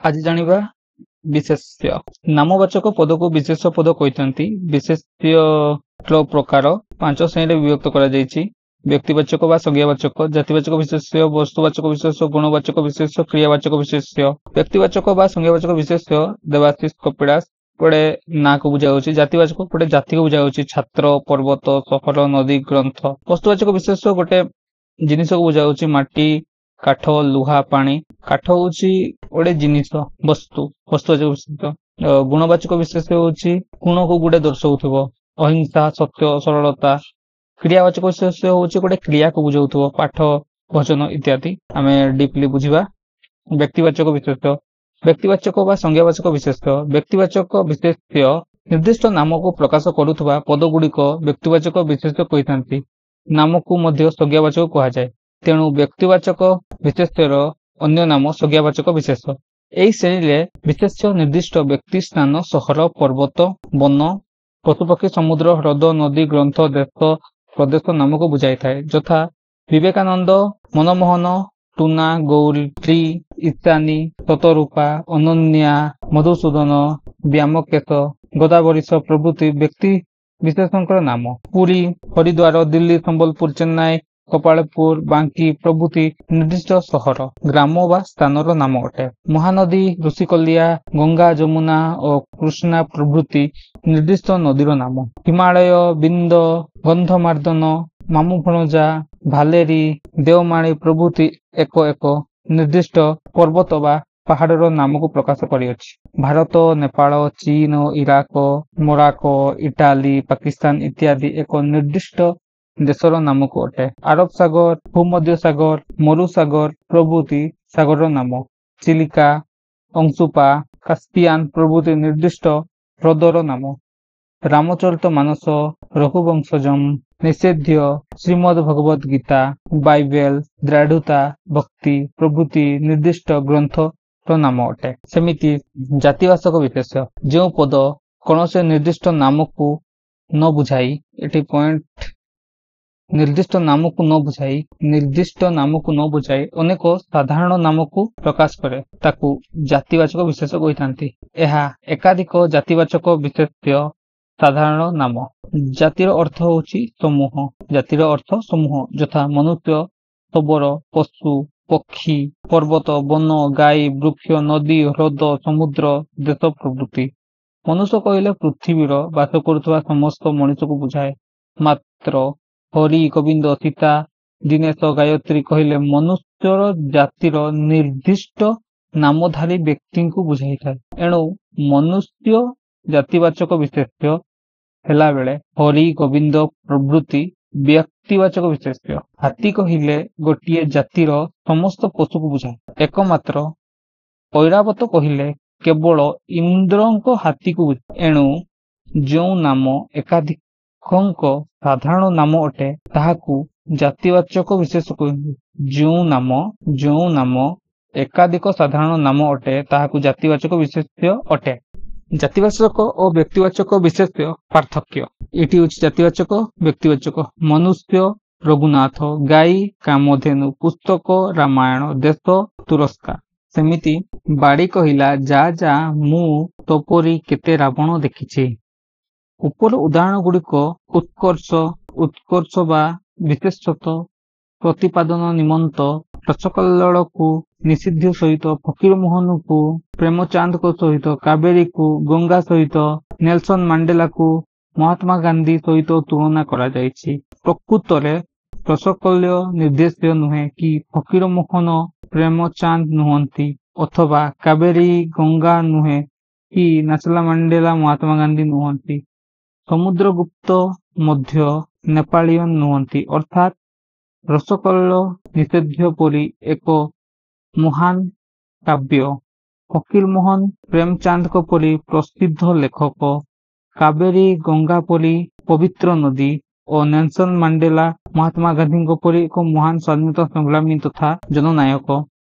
ଆଜି ଜାଣିବା ବିଶେଷ୍ୟ। ନାମବାଚକ ପଦକୁ ବିଶେଷ୍ୟ ପଦ କହିଥାନ୍ତି। ବିଶେଷ୍ୟର ପ୍ରକାର 5 ଶ୍ରେଣୀରେ ବିଭକ୍ତ କରାଯାଇଛି: ବ୍ୟକ୍ତିବାଚକ ବା ସଂଜ୍ଞାବାଚକ, ଜାତିବାଚକ ବିଶେଷ୍ୟ, ବସ୍ତୁବାଚକ ବିଶେଷ୍ୟ, ଗୁଣବାଚକ ବିଶେଷ୍ୟ, କ୍ରିୟାବାଚକ ବିଶେଷ୍ୟ। ବ୍ୟକ୍ତିବାଚକ ବା ସଂଜ୍ଞାବାଚକ ବିଶେଷ୍ୟ ଦେବାଶିଷ, କପିଳାସ, ଗୋଟେ ନାଁକୁ ବୁଝାଯାଉଛି। ଜାତିବାଚକ ଗୋଟେ ଜାତିକୁ ବୁଝାଯାଉଛି: ଛାତ୍ର, ପର୍ବତ, ସହର, ନଦୀ, ଗ୍ରନ୍ଥ। ବସ୍ତୁବାଚକ ବିଶେଷ୍ୟ ଗୋଟେ ଜିନିଷକୁ ବୁଝାଯାଉଛି: ମାଟି, କାଠ, ଲୁହା, ପାଣି। କାଠ ହଉଛି ଗୋଟେ ଜିନିଷ, ବସ୍ତୁ, ବସ୍ତୁବାଚକ ବିଶେଷ୍ୟ। ଗୁଣବାଚକ ବିଶେଷ୍ୟ ହଉଛି ଗୁଣକୁ ଗୋଟେ ଦର୍ଶଉଥିବ: ଅହିଂସା, ସତ୍ୟ, ସରଳତା। କ୍ରିୟାବାଚକ ବିଶେଷ୍ୟ ହଉଛି ଗୋଟେ କ୍ରିୟାକୁ ବୁଝାଉଥିବ: ପାଠ, ଭଜନ ଇତ୍ୟାଦି। ଆମେ ଡିପଲି ବୁଝିବା। ବ୍ୟକ୍ତିବାଚକ ବିଶେଷ୍ୟ। ବ୍ୟକ୍ତିବାଚକ ବା ସଂଜ୍ଞାବାଚକ ବିଶେଷ୍ୟ। ବ୍ୟକ୍ତିବାଚକ ବିଶେଷ୍ୟ ନିର୍ଦ୍ଦିଷ୍ଟ ନାମକୁ ପ୍ରକାଶ କରୁଥିବା ପଦଗୁଡ଼ିକ ବ୍ୟକ୍ତିବାଚକ ବିଶେଷ୍ୟ କହିଥାନ୍ତି। ନାମକୁ ମଧ୍ୟ ସଂଜ୍ଞାବାଚକ କୁହାଯାଏ। ତେଣୁ ବ୍ୟକ୍ତିବାଚକ ବିଶେଷ୍ୟର ଅନ୍ୟ ନାମ ସଂଜ୍ଞାବାଚକ ବିଶେଷ୍ୟ। ଏହି ଶ୍ରେଣୀରେ ବିଶେଷ୍ୟ ନିର୍ଦ୍ଦିଷ୍ଟ ବ୍ୟକ୍ତି, ସ୍ଥାନ, ସହର, ପର୍ବତ, ବନ, ପଶୁପକ୍ଷୀ, ସମୁଦ୍ର, ହ୍ରଦ, ନଦୀ, ଗ୍ରନ୍ଥ, ଦେଶ, ପ୍ରଦେଶ ନାମକୁ ବୁଝାଇଥାଏ। ଯଥା ବିବେକାନନ୍ଦ, ମନମୋହନ, ଟୁନା, ଗୌରୀ, ଈଶାନୀ, ଶତରୂପା, ଅନନ୍ୟା, ମଧୁସୂଦନ, ବ୍ୟାମକେଶ, ଗୋଦାବରୀଶ ପ୍ରଭୃତି ବ୍ୟକ୍ତି ବିଶେଷଙ୍କର ନାମ। ପୁରୀ, ହରିଦ୍ୱାର, ଦିଲ୍ଲୀ, ସମ୍ବଲପୁର, ଚେନ୍ନାଇ, ଗୋପାଳପୁର, ବାଙ୍କି ପ୍ରଭୃତି ନିର୍ଦ୍ଦିଷ୍ଟ ସହର, ଗ୍ରାମ ବା ସ୍ଥାନର ନାମ ଅଟେ। ମହାନଦୀ, ଋଷିକଲ୍ୟା, ଗଙ୍ଗା, ଯମୁନା ଓ କୃଷ୍ଣା ପ୍ରଭୃତି ନିର୍ଦ୍ଦିଷ୍ଟ ନଦୀର ନାମ। ହିମାଳୟ, ବିନ୍ଦ, ଗନ୍ଧମାର୍ଦ୍ଦନ, ମାମୁଁ ଭଣଜା, ଭାଲେରୀ, ଦେଓମାଳି ପ୍ରଭୃତି ଏକ ଏକ ନିର୍ଦ୍ଦିଷ୍ଟ ପର୍ବତ ବା ପାହାଡ଼ର ନାମକୁ ପ୍ରକାଶ କରିଅଛି। ଭାରତ, ନେପାଳ, ଚୀନ, ଇରାକ, ମୋରାକୋ, ଇଟାଲୀ, ପାକିସ୍ତାନ ଇତ୍ୟାଦି ଏକ ନିର୍ଦ୍ଦିଷ୍ଟ ଦେଶର ନାମକୁ ଅଟେ। ଆରବ ସାଗର, ଭୂମଧ୍ୟ ସାଗର, ମରୁସାଗର ପ୍ରଭୃତି ସାଗରର ନାମ। ଚିଲିକା, ଅଂଶୁପା, କାସ୍ପିଆନ ପ୍ରଭୃତି ନିର୍ଦ୍ଦିଷ୍ଟ ହ୍ରଦର ନାମ। ରାମଚରିତ ମାନସ, ରଘୁବଂଶଜମ୍, ନିଷେଧ୍ୟ, ଶ୍ରୀମଦ୍ ଭଗବତ ଗୀତା, ବାଇବେଲ, ଦ୍ରାଢୁତା ଭକ୍ତି ପ୍ରଭୃତି ନିର୍ଦ୍ଦିଷ୍ଟ ଗ୍ରନ୍ଥର ନାମ ଅଟେ। ସେମିତି ଜାତିବାଚକ ବିଶେଷ୍ୟ, ଯେଉଁ ପଦ କୌଣସି ନିର୍ଦ୍ଦିଷ୍ଟ ନାମକୁ ନ ବୁଝାଇ, ଏଠି ପଏଣ୍ଟ, ନିର୍ଦ୍ଦିଷ୍ଟ ନାମକୁ ନ ବୁଝାଇ, ନିର୍ଦ୍ଦିଷ୍ଟ ନାମକୁ ନ ବୁଝାଇ ଅନେକ ସାଧାରଣ ନାମକୁ ପ୍ରକାଶ କରେ, ତାକୁ ଜାତିବାଚକ ବିଶେଷ୍ୟ କହିଥାନ୍ତି। ଏହା ଏକାଧିକ ଜାତିବାଚକ ବିଶେଷ୍ୟ ସାଧାରଣ ନାମ। ଜାତିର ଅର୍ଥ ହଉଛି ସମୂହ। ଜାତିର ଅର୍ଥ ସମୂହ, ଯଥା ମନୁଷ୍ୟ, ଶବର, ପଶୁ, ପକ୍ଷୀ, ପର୍ବତ, ବନ, ଗାଈ, ବୃକ୍ଷ, ନଦୀ, ହ୍ରଦ, ସମୁଦ୍ର, ଦେଶ ପ୍ରଭୃତି। ମନୁଷ୍ୟ କହିଲେ ପୃଥିବୀର ବାସ କରୁଥିବା ସମସ୍ତ ମଣିଷକୁ ବୁଝାଏ। ମାତ୍ର ହରି, ଗୋବିନ୍ଦ, ସୀତା, ଦୀନେଶ, ଗାୟତ୍ରୀ କହିଲେ ମନୁଷ୍ୟର ଜାତିର ନିର୍ଦ୍ଦିଷ୍ଟ ନାମଧାରୀ ବ୍ୟକ୍ତିଙ୍କୁ ବୁଝାଇଥାଏ। ଏଣୁ ମନୁଷ୍ୟ ଜାତିବାଚକ ବିଶେଷ୍ୟ ହେଲାବେଳେ ହରି, ଗୋବିନ୍ଦ ପ୍ରଭୃତି ବ୍ୟକ୍ତିବାଚକ ବିଶେଷ୍ୟ। ହାତୀ କହିଲେ ଗୋଟିଏ ଜାତିର ସମସ୍ତ ପଶୁକୁ ବୁଝାଏ। ଏକମାତ୍ର ଐରାବତ କହିଲେ କେବଳ ଇନ୍ଦ୍ରଙ୍କ ହାତୀକୁ ବୁଝାଏ। ଏଣୁ ଯେଉଁ ନାମ ଏକାଧିକଙ୍କ ସାଧାରଣ ନାମ ଅଟେ, ତାହାକୁ ଜାତିବାଚକ ବିଶେଷ୍ୟ କୁହନ୍ତି। ଯେଉଁ ନାମ ଏକାଧିକ ସାଧାରଣ ନାମ ଅଟେ, ତାହାକୁ ଜାତିବାଚକ ବିଶେଷ୍ୟ ଅଟେ। ଜାତିବାଚକ ଓ ବ୍ୟକ୍ତିବାଚକ ବିଶେଷ୍ୟ ପାର୍ଥକ୍ୟ। ଏଠି ହଉଛି ଜାତିବାଚକ, ବ୍ୟକ୍ତିବାଚକ। ମନୁଷ୍ୟ ରଘୁନାଥ, ଗାଈ କାମଧେନୁ, ପୁସ୍ତକ ରାମାୟଣ, ଦେଶ ତୁରସ୍କା। ସେମିତି ବାଡ଼ି କହିଲା, ଯା ଯା, ମୁଁ ତୋ ପରି କେତେ ରାବଣ ଦେଖିଛି। ଉପର ଉଦାହରଣ ଗୁଡ଼ିକ ଉତ୍କର୍ଷ ବା ବିଶେଷତ୍ୱ ପ୍ରତିପାଦନ ନିମନ୍ତ ରସକଲ୍ଲୋଳକୁ ନିଷିଦ୍ଧ ସହିତ, ଫକୀରମୋହନକୁ ପ୍ରେମଚାନ୍ଦଙ୍କ ସହିତ, କାବେରୀକୁ ଗଙ୍ଗା ସହିତ, ନେଲସନ ମାଣ୍ଡେଲାକୁ ମହାତ୍ମା ଗାନ୍ଧୀ ସହିତ ତୁଳନା କରାଯାଇଛି। ପ୍ରକୃତରେ ରସକଲ୍ଲୋଳ ନିର୍ଦ୍ଦେଶ୍ୟ ନୁହେଁ କି ଫକୀରମୋହନ ପ୍ରେମଚାନ୍ଦ ନୁହନ୍ତି ଅଥବା କାବେରୀ ଗଙ୍ଗା ନୁହେଁ କି ନେଲସନ ମାଣ୍ଡେଲା ମହାତ୍ମା ଗାନ୍ଧୀ ନୁହନ୍ତି। ସମୁଦ୍ରଗୁପ୍ତ ମଧ୍ୟ ନେପାଳିୟନ ନୁହନ୍ତି। ଅର୍ଥାତ୍ ରସକଲ୍ଲୋଳ ନିଷେଧ୍ୟ ପରି ଏକ ମହାନ କାବ୍ୟ, ଫକୀରମୋହନ ପ୍ରେମଚାନ୍ଦଙ୍କ ପରି ପ୍ରସିଦ୍ଧ ଲେଖକ, କାବେରୀ ଗଙ୍ଗା ପରି ପବିତ୍ର ନଦୀ ଓ ନେଲସନ ମାଣ୍ଡେଲା ମହାତ୍ମା ଗାନ୍ଧୀଙ୍କ ପରି ଏକ ମହାନ ସ୍ୱାଧୀନତା ସଂଗ୍ରାମୀ ତଥା ଜନନାୟକ,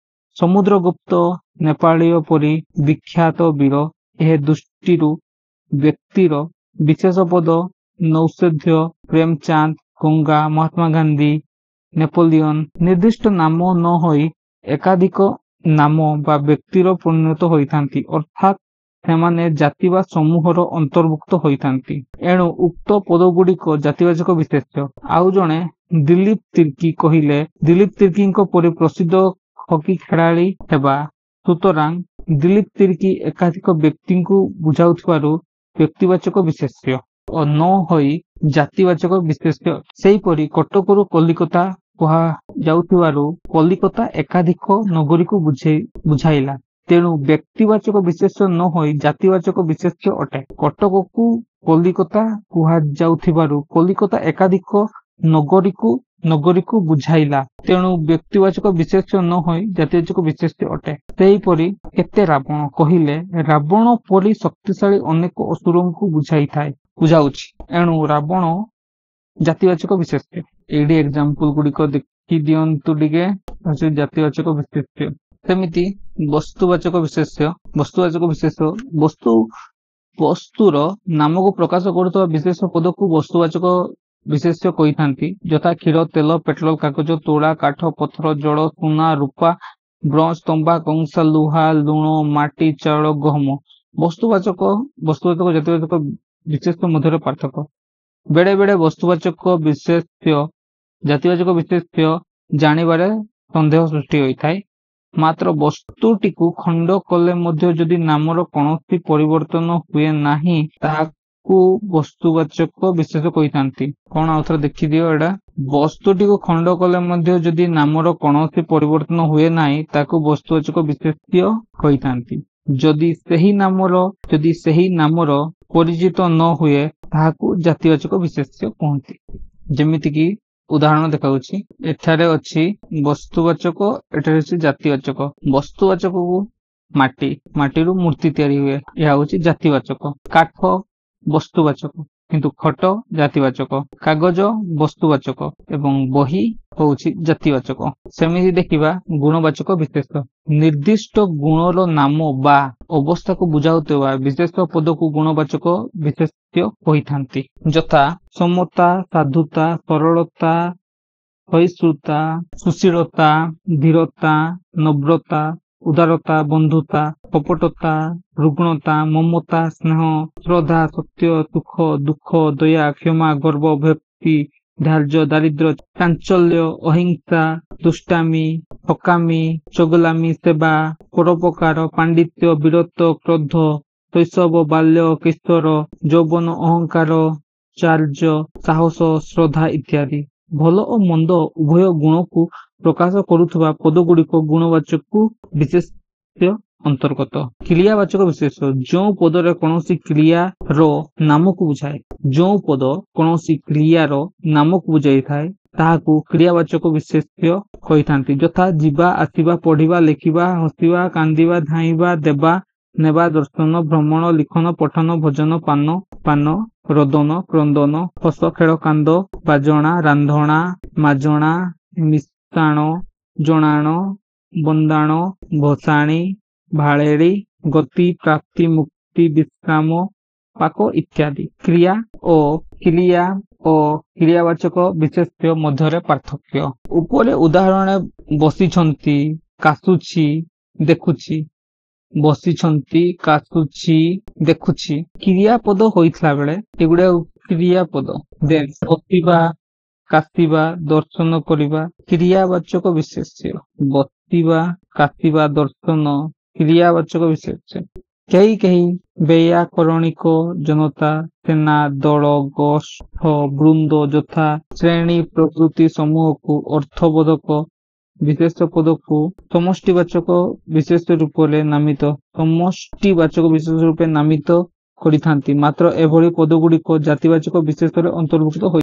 ସମୁଦ୍ରଗୁପ୍ତ ନେପାଳୀୟ ପରି ବିଖ୍ୟାତ ବୀର, ଏ ଦୃଷ୍ଟିରୁ ବ୍ୟକ୍ତିର ବିଶେଷ ପଦ ନୌଷଧ୍ୟ, ପ୍ରେମଚାନ୍ଦ, ଗଙ୍ଗା, ମହାତ୍ମା ଗାନ୍ଧୀ, ନେପୋଲିୟନ ନିର୍ଦ୍ଦିଷ୍ଟ ନାମ ନ ହୋଇ ଏକାଧିକ ନାମ ବା ବ୍ୟକ୍ତିର ପରିଣତ ହୋଇଥାନ୍ତି, ଅର୍ଥାତ୍ ସେମାନେ ଜାତି ବା ସମୂହର ଅନ୍ତର୍ଭୁକ୍ତ ହୋଇଥାନ୍ତି। ଏଣୁ ଉକ୍ତ ପଦଗୁଡ଼ିକ ଜାତିବାଚକ ବିଶେଷ୍ୟ। ଆଉ ଜଣେ ଦିଲୀପ ତିର୍କୀ କହିଲେ ଦିଲୀପ ତିର୍କୀଙ୍କ ପରି ପ୍ରସିଦ୍ଧ ହକି ଖେଳାଳି ହେବା। ସୁତରାଂ ଦିଲୀପ ତିର୍କୀ ଏକାଧିକ ବ୍ୟକ୍ତିଙ୍କୁ ବୁଝାଉଥିବାରୁ ବ୍ୟକ୍ତିବାଚକ ବିଶେଷ୍ୟ ନ ହୋଇ ଜାତିବାଚକ ବିଶେଷ୍ୟ। ସେହିପରି କଟକରୁ କଲିକତା କୁହାଯାଉଥିବାରୁ କଲିକତା ଏକାଧିକ ନଗରୀକୁ ବୁଝାଇଲା। ତେଣୁ ବ୍ୟକ୍ତିବାଚକ ବିଶେଷ୍ୟ ନ ହୋଇ ଜାତିବାଚକ ବିଶେଷ୍ୟ ଅଟେ। କଟକକୁ କଲିକତା କୁହାଯାଉଥିବାରୁ କଲିକତା ଏକାଧିକ ନଗରୀକୁ ବୁଝାଇଲା। ତେଣୁ ବ୍ୟକ୍ତିବାଚକ ବିଶେଷ୍ୟ ନ ହୋଇ ଜାତିବାଚକ ବିଶେଷ୍ୟ ଅଟେ। ସେହିପରି କେତେ ରାବଣ କହିଲେ ରାବଣ ପରି ଶକ୍ତିଶାଳୀ ଅନେକ ଅସୁରଙ୍କୁ ବୁଝାଉଛି। ଏଣୁ ରାବଣ ଜାତିବାଚକ ବିଶେଷ୍ୟ। ଏଇଠି ଏକ୍ଜାମ୍ପଲ ଗୁଡିକ ଦେଖି ଦିଅନ୍ତୁ ଟିକେ, ଜାତିବାଚକ ବିଶେଷ୍ୟ। ସେମିତି ବସ୍ତୁବାଚକ ବିଶେଷ୍ୟ। ବସ୍ତୁବାଚକ ବିଶେଷ୍ୟ ବସ୍ତୁର ନାମକୁ ପ୍ରକାଶ କରୁଥିବା ବିଶେଷ ପଦକୁ ବସ୍ତୁବାଚକ ବିଶେଷ୍ୟ କହିଥାନ୍ତି। ଯଥା କ୍ଷୀର, ତେଲ, ପେଟ୍ରୋଲ, କାଗଜ, ତୁଳା, କାଠ, ପଥର, ଜଳ, ସୁନା, ରୂପା, ବ୍ରୋଞ୍ଜ, ତମ୍ବା, କଂସା, ଲୁହା, ଲୁଣ, ମାଟି, ଚାଉଳ, ଗହମ। ବସ୍ତୁବାଚକ ଜାତିବାଚକ ବିଶେଷ୍ୟ ମଧ୍ୟରେ ପାର୍ଥକ୍ୟ। ବେଳେ ବେଳେ ବସ୍ତୁବାଚକ ବିଶେଷ୍ୟ ଜାତିବାଚକ ବିଶେଷ୍ୟ ଜାଣିବାରେ ସନ୍ଦେହ ସୃଷ୍ଟି ହୋଇଥାଏ। ମାତ୍ର ବସ୍ତୁଟିକୁ ଖଣ୍ଡ କଲେ ମଧ୍ୟ ଯଦି ନାମର କୌଣସି ପରିବର୍ତ୍ତନ ହୁଏ ନାହିଁ, ତାହାକୁ ବସ୍ତୁବାଚକ ବିଶେଷ କହିଥାନ୍ତି। କଣ ଆଉଥରେ ଦେଖିଦିଅ ଏଇଟା। ବସ୍ତୁଟିକୁ ଖଣ୍ଡ କଲେ ମଧ୍ୟ ଯଦି ନାମର କୌଣସି ପରିବର୍ତ୍ତନ ହୁଏ ନାହିଁ, ତାକୁ ବସ୍ତୁବାଚକ ବିଶେଷ୍ୟ କହିଥାନ୍ତି। ଯଦି ସେହି ନାମର ପରିଚିତ ନ ହୁଏ, ତାହାକୁ ଜାତିବାଚକ ବିଶେଷ୍ୟ କୁହନ୍ତି। ଯେମିତିକି ଉଦାହରଣ ଦେଖାଉଛି, ଏଠାରେ ଅଛି ବସ୍ତୁବାଚକ, ଏଠାରେ ଅଛି ଜାତିବାଚକ। ବସ୍ତୁବାଚକକୁ ମାଟି, ମାଟିରୁ ମୂର୍ତ୍ତି ତିଆରି ହୁଏ, ଏହା ହଉଛି ଜାତିବାଚକ। କାଠ ବସ୍ତୁବାଚକ, କିନ୍ତୁ ଖଟ ଜାତିବାଚକ। କାଗଜ ବସ୍ତୁବାଚକ ଏବଂ ବହି ହଉଛି ଜାତିବାଚକ। ସେମିତି ଦେଖିବା ଗୁଣବାଚକ ବିଶେଷ। ନିର୍ଦ୍ଦିଷ୍ଟ ଗୁଣର ନାମ ବା ଅବସ୍ଥାକୁ ବୁଝାଉଥିବା ବିଶେଷ ପଦକୁ ଗୁଣବାଚକ ବିଶେଷ୍ୟ କହିଥାନ୍ତି। ଯଥା ସମତା, ସାଧୁତା, ସରଳତା, ସହିଷ୍ଣୁତା, ସୁଶୀଳତା, ଧୀରତା, ନମ୍ରତା, ଉଦାରତା, ବନ୍ଧୁତା, କପଟତା, ରୁଗ୍ଣତା, ମମତା, ସ୍ନେହ, ଶ୍ରଦ୍ଧା, ସତ୍ୟ, ସୁଖ, ଦୁଃଖ, ଦୟା, କ୍ଷମା, ଗର୍ବ, ଭକ୍ତି, ଧାର୍ଯ୍ୟ, ଦାରିଦ୍ର୍ୟ, ଚାଞ୍ଚଲ୍ୟ, ଅହିଂସା, ଦୁଷ୍ଟାମି, ଠକାମି, ଚଗଲାମି, ସେବା, ପରୋପକାର, ପାଣ୍ଡିତ୍ୟ, ବୀରତ୍ୱ, କ୍ରୋଧ, ଶୈଶବ, ବାଲ୍ୟ, କିଶୋର, ଯୌବନ, ଅହଙ୍କାର, ଚାର୍ଯ୍ୟ, ସାହସ, ଶ୍ରଦ୍ଧା ଇତ୍ୟାଦି। ଭଲ ଓ ମନ୍ଦ ଉଭୟ ଗୁଣକୁ ପ୍ରକାଶ କରୁଥିବା ପଦଗୁଡ଼ିକ ଗୁଣବାଚକ ବିଶେଷ୍ୟ ଅନ୍ତର୍ଗତ। କ୍ରିୟାବାଚକ ବିଶେଷ୍ୟ ଯେଉଁ ପଦରେ କୌଣସି କ୍ରିୟାର ନାମକୁ ବୁଝାଏ, ଯେଉଁ ପଦ କୌଣସି କ୍ରିୟାର ନାମକୁ ବୁଝାଇଥାଏ ତାହାକୁ କ୍ରିୟାବାଚକ ବିଶେଷ୍ୟ କହିଥାନ୍ତି। ଯଥା ଯିବା, ଆସିବା, ପଢିବା, ଲେଖିବା, ହସିବା, କାନ୍ଦିବା, ଧାଇଁବା, ଦେବା, ନେବା, ଦର୍ଶନ, ଭ୍ରମଣ, ଲିଖନ, ପଠନ, ଭୋଜନ, ପାନ, ରୋଦନ, କ୍ରନ୍ଦନ, ହସ, ଖେଳ, କାନ୍ଦ, ବାଜଣା, ରାନ୍ଧଣା, ମାଜଣା, ମିଶାଣ, ଜଣାଣ, ବନ୍ଦାଣ, ଭସାଣି, ଭାଳେଣି, ଗତି, ପ୍ରାପ୍ତି, ମୁକ୍ତି, ବିଶ୍ରାମ, ପାକ ଇତ୍ୟାଦି। କ୍ରିୟା ଓ କ୍ରିୟାବାଚକ ବିଶେଷ୍ୟ ମଧ୍ୟରେ ପାର୍ଥକ୍ୟ। ଉପରେ ଉଦାହରଣ ବସିଛନ୍ତି, କାଶୁଛି, ଦେଖୁଛି। ବସିଛନ୍ତି, କାଶୁଛି, ଦେଖୁଛି କ୍ରିୟାପଦ ହୋଇଥିଲା ବେଳେ ଏଗୁଡା କ୍ରିୟାପଦ। ଦେନ୍ ବସିବା, କାଶିବା, ଦର୍ଶନ କରିବା କ୍ରିୟାବାଚକ ବିଶେଷ୍ୟ। ବସିବା, କାଶିବା, ଦର୍ଶନ କ୍ରିୟାବାଚକ ବିଶେଷ୍ୟ। କେହି କେହି ବୈୟାକରଣିକ ଜନତା, ସେନା, ଦଳ, ଗୋଷ୍ଠ, ବୃନ୍ଦ, ଯଥା ଶ୍ରେଣୀ ପ୍ରଭୃତି ସମୂହକୁ ଅର୍ଥବୋଧକ ବିଶେଷ ପଦକୁ ସମଷ୍ଟିବାଚକ ବିଶେଷ ରୂପରେ ନାମିତ ସମଷ୍ଟିବାଚକ ବିଶେଷ ରୂପେ ନାମିତ କରିଥାନ୍ତି। ମାତ୍ର ଏଭଳି ପଦଗୁଡ଼ିକ ଜାତିବାଚକ ବିଶେଷରେ ଅନ୍ତର୍ଭୁକ୍ତ ହୋଇ